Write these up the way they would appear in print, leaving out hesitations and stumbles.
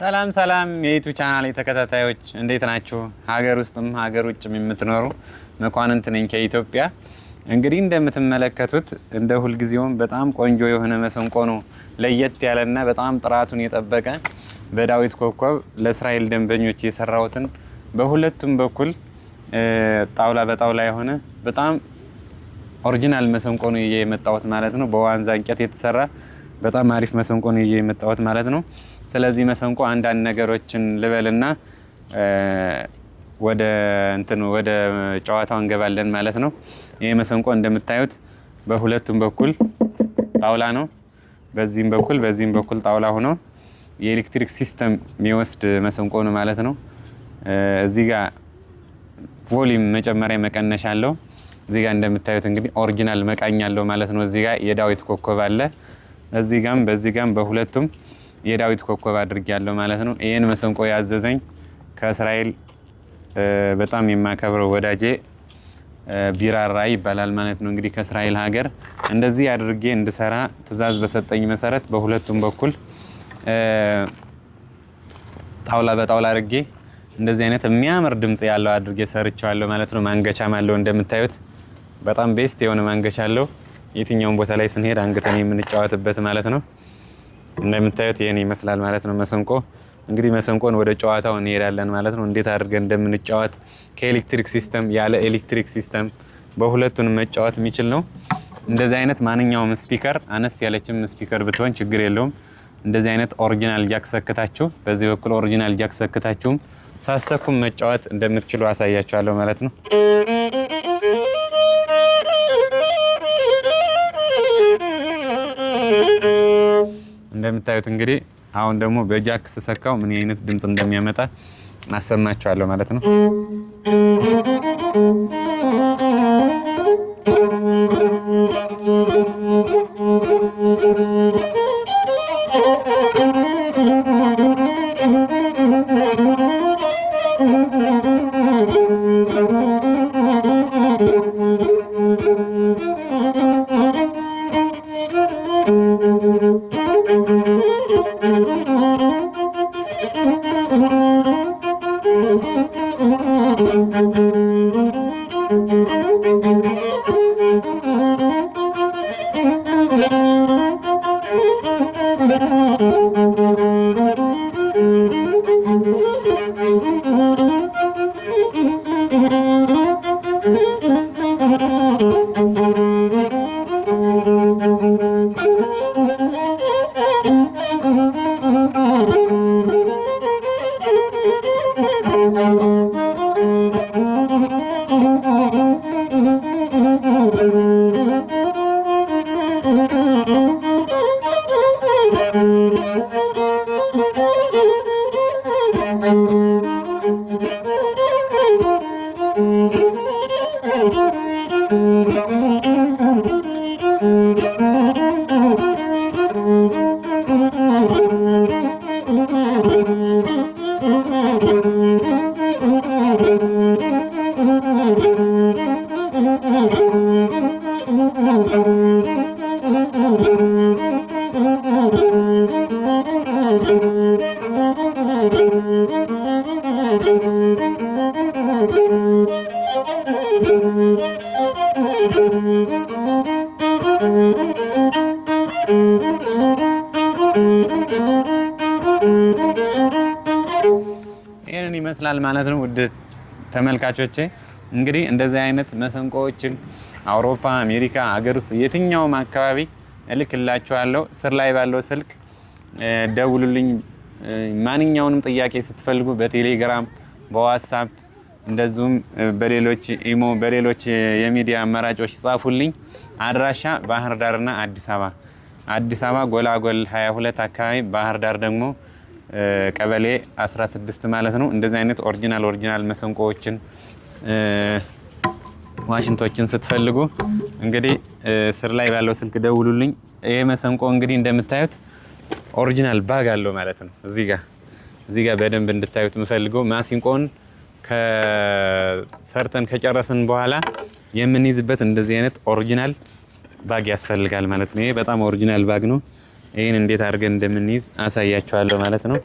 ሰላም ሰላም የ YouTube channel ተከታታዮች፣ እንዴት ናችሁ? ሀገር ውስጥም ሀገር ውጭም የምትኖሩ፣ መኳንንት ነኝ ከኢትዮጵያ። እንግዲህ እንደምትመለከቱት እንደ ሁልጊዜውም በጣም ቆንጆ የሆነ መሰንቆ ነው። ለየት ያለና በጣም ጥራቱን የጠበቀ በዳዊት ኮከብ ለእስራኤል ደንበኞች የሰራሁትን በሁለቱም በኩል ጣውላ በጣውላ የሆነ በጣም original መሰንቆ ነው ይዤ የመጣሁት ማለት ነው። በዋንዛ እንጨት የተሰራ በጣም አሪፍ መሰንቆ ነው ይዤ የመጣሁት ማለት ነው። ስለዚህ መሰንቆ አንዳንድ ነገሮችን ልበልና ወደ እንትኑ ወደ ጨዋታው እንገባለን ማለት ነው። ይሄ መሰንቆ እንደምታዩት በሁለቱም በኩል ጣውላ ነው። በዚህም በኩል ጣውላ ሆኖ የኤሌክትሪክ system የሚወስድ መሰንቆ ነው ማለት ነው። እዚህ ጋር volume መጨመሪያ መቀነሻ አለው። እዚህ ጋር እንደምታዩት እንግዲህ original መቃኛ አለው ማለት ነው። እዚህ ጋር የዳዊት ኮከብ አለ። እዚህ ጋም በዚህ ጋም በሁለቱም የዳዊት ኮከብ አድርጌያለሁ ማለት ነው። ይህን መሰንቆ ያዘዘኝ ከእስራኤል በጣም የማከብረው ወዳጄ ቢራራ ይባላል ማለት ነው። እንግዲህ ከእስራኤል ሀገር እንደዚህ አድርጌ እንድሰራ ትዕዛዝ በሰጠኝ መሰረት በሁለቱም በኩል ጣውላ በጣውላ አድርጌ እንደዚህ አይነት የሚያምር ድምጽ ያለው አድርጌ ሰርቼዋለሁ ማለት ነው። ማንገቻም አለው፣ እንደምታዩት በጣም best የሆነ ማንገቻ አለው። የትኛውም ቦታ ላይ ስንሄድ አንግተን የምንጫወትበት ማለት ነው። እንደምታዩት ይሄን ይመስላል ማለት ነው መሰንቆ። እንግዲህ መሰንቆን ወደ ጨዋታው እንሄዳለን ማለት ነው። እንዴት አድርገን እንደምንጫወት ከኤሌክትሪክ system፣ ያለ ኤሌክትሪክ system በሁለቱን መጫወት የሚችል ነው። እንደዚህ አይነት ማንኛውም speaker፣ አነስ ያለችም speaker ብትሆን ችግር የለውም። እንደዚህ አይነት original jack ሰክታችሁ፣ በዚህ በኩል original jack ሰክታችሁም ሳትሰኩም መጫወት እንደምትችሉ አሳያችኋለሁ ማለት ነው። እንደምታዩት እንግዲህ አሁን ደግሞ በጃክ ስሰካው ምን አይነት ድምፅ እንደሚያመጣ አሰማችኋለሁ ማለት ነው። ይህንን ይመስላል ማለት ነው። ውድ ተመልካቾቼ፣ እንግዲህ እንደዚህ አይነት መሰንቆዎችን አውሮፓ፣ አሜሪካ፣ ሀገር ውስጥ የትኛውም አካባቢ እልክላችኋለሁ። ስር ላይ ባለው ስልክ ደውሉልኝ። ማንኛውንም ጥያቄ ስትፈልጉ በቴሌግራም፣ በዋትሳፕ እንደዚሁም በሌሎች ኢሞ፣ በሌሎች የሚዲያ አማራጮች ጻፉልኝ። አድራሻ ባህር ዳርና አዲስ አበባ። አዲስ አበባ ጎላጎል 22 አካባቢ፣ ባህር ዳር ደግሞ ቀበሌ 16 ማለት ነው። እንደዚህ አይነት original original መሰንቆዎችን፣ ዋሽንቶችን ስትፈልጉ እንግዲህ ስር ላይ ባለው ስልክ ደውሉልኝ። ይሄ መሰንቆ እንግዲህ እንደምታዩት original bag አለው ማለት ነው። እዚህ ጋር በደንብ እንድታዩት የምፈልገው ማሲንቆን ከሰርተን ከጨረስን በኋላ የምንይዝበት እንደዚህ አይነት original bag ያስፈልጋል ማለት ነው። ይሄ በጣም original bag ነው። ይህን እንዴት አድርገን እንደምንይዝ አሳያችኋለሁ ማለት ነው።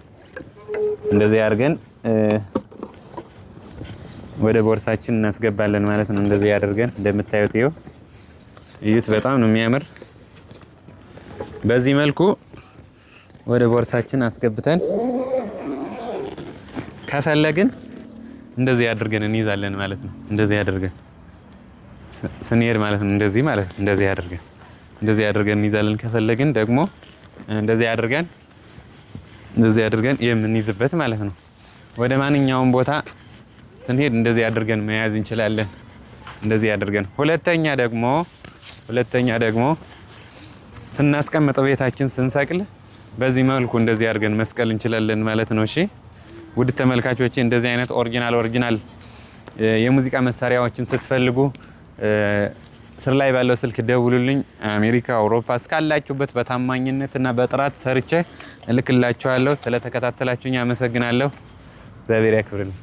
እንደዚህ አድርገን ወደ ቦርሳችን እናስገባለን ማለት ነው። እንደዚህ አድርገን እንደምታዩት ይኸው እዩት፣ በጣም ነው የሚያምር። በዚህ መልኩ ወደ ቦርሳችን አስገብተን ከፈለግን እንደዚህ አድርገን እንይዛለን ማለት ነው። እንደዚህ አድርገን ስንሄድ ማለት ነው። እንደዚህ ማለት ነው። እንደዚህ አድርገን እንይዛለን። ከፈለግን ደግሞ እንደዚህ አድርገን የምንይዝበት ማለት ነው። ወደ ማንኛውም ቦታ ስንሄድ እንደዚህ አድርገን መያዝ እንችላለን። እንደዚህ አድርገን ሁለተኛ ደግሞ ስናስቀምጠው፣ ቤታችን ስንሰቅል በዚህ መልኩ እንደዚህ አድርገን መስቀል እንችላለን ማለት ነው። እሺ ውድ ተመልካቾቼ፣ እንደዚህ አይነት original original የሙዚቃ መሳሪያዎችን ስትፈልጉ ስር ላይ ባለው ስልክ ደውሉልኝ። አሜሪካ፣ አውሮፓ እስካላችሁበት በታማኝነት እና በጥራት ሰርቼ እልክላችኋለሁ። ስለተከታተላችሁኝ አመሰግናለሁ። እግዚአብሔር ያክብርልኝ።